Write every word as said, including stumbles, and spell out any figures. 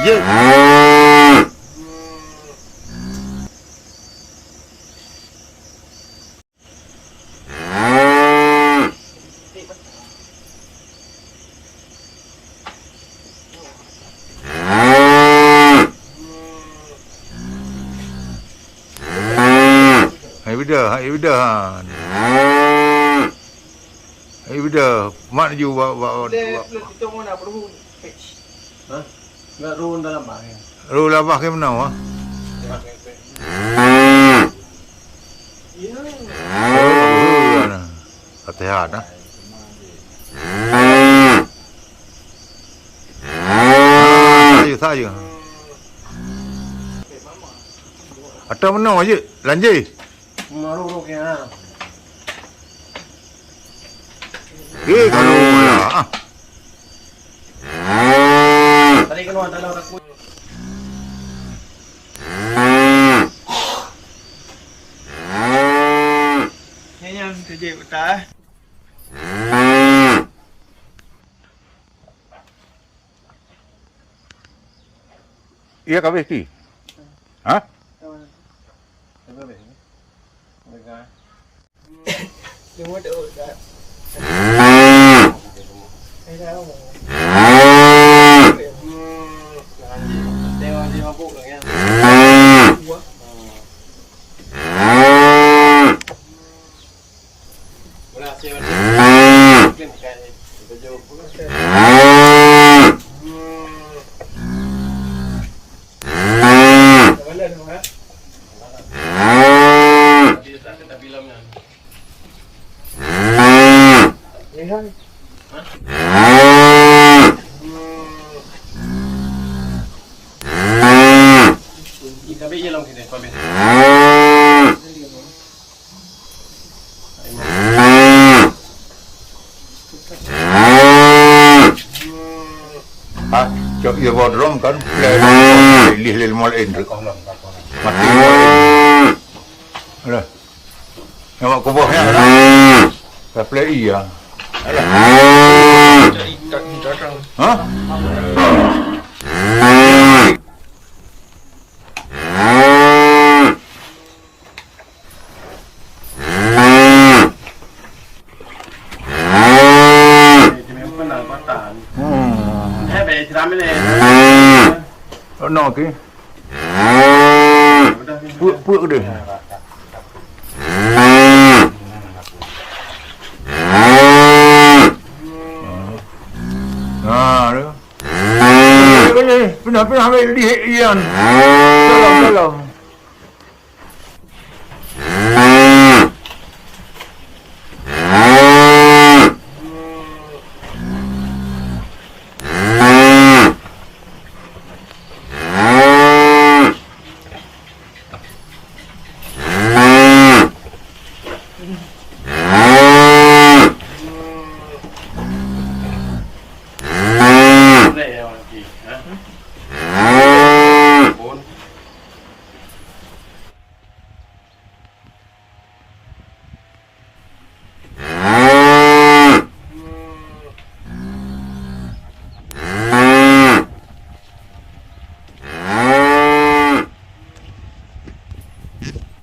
Jeuet. Hai bida, hai bida. Hai bida, mat ju bak, bak, bak. Hah? Enggak, run dalam bah, ya. Run dalam bah ke mana, wah? Ya. Oh, run. Fatihah, nah. Ah, saya, saya. Atau mana, je, lanjut. Maru roh ya. Eh, kalau lah. Ah. Tadi keluar dalam aku. Nyan, nyan, kejap, tak? Iya, kabeh ki. Ha? Ah, cok iya bawa drum kan, play lih lil mol in tu. Mati mol in. Alah. Nama kuboh ya, alah. Ka play iya. Alah. Ha? Hmm. Oh, no, okey. Puek, puek deh. Nah, tu. Pindah, pindah, ambil di ian. Tolong, tolong.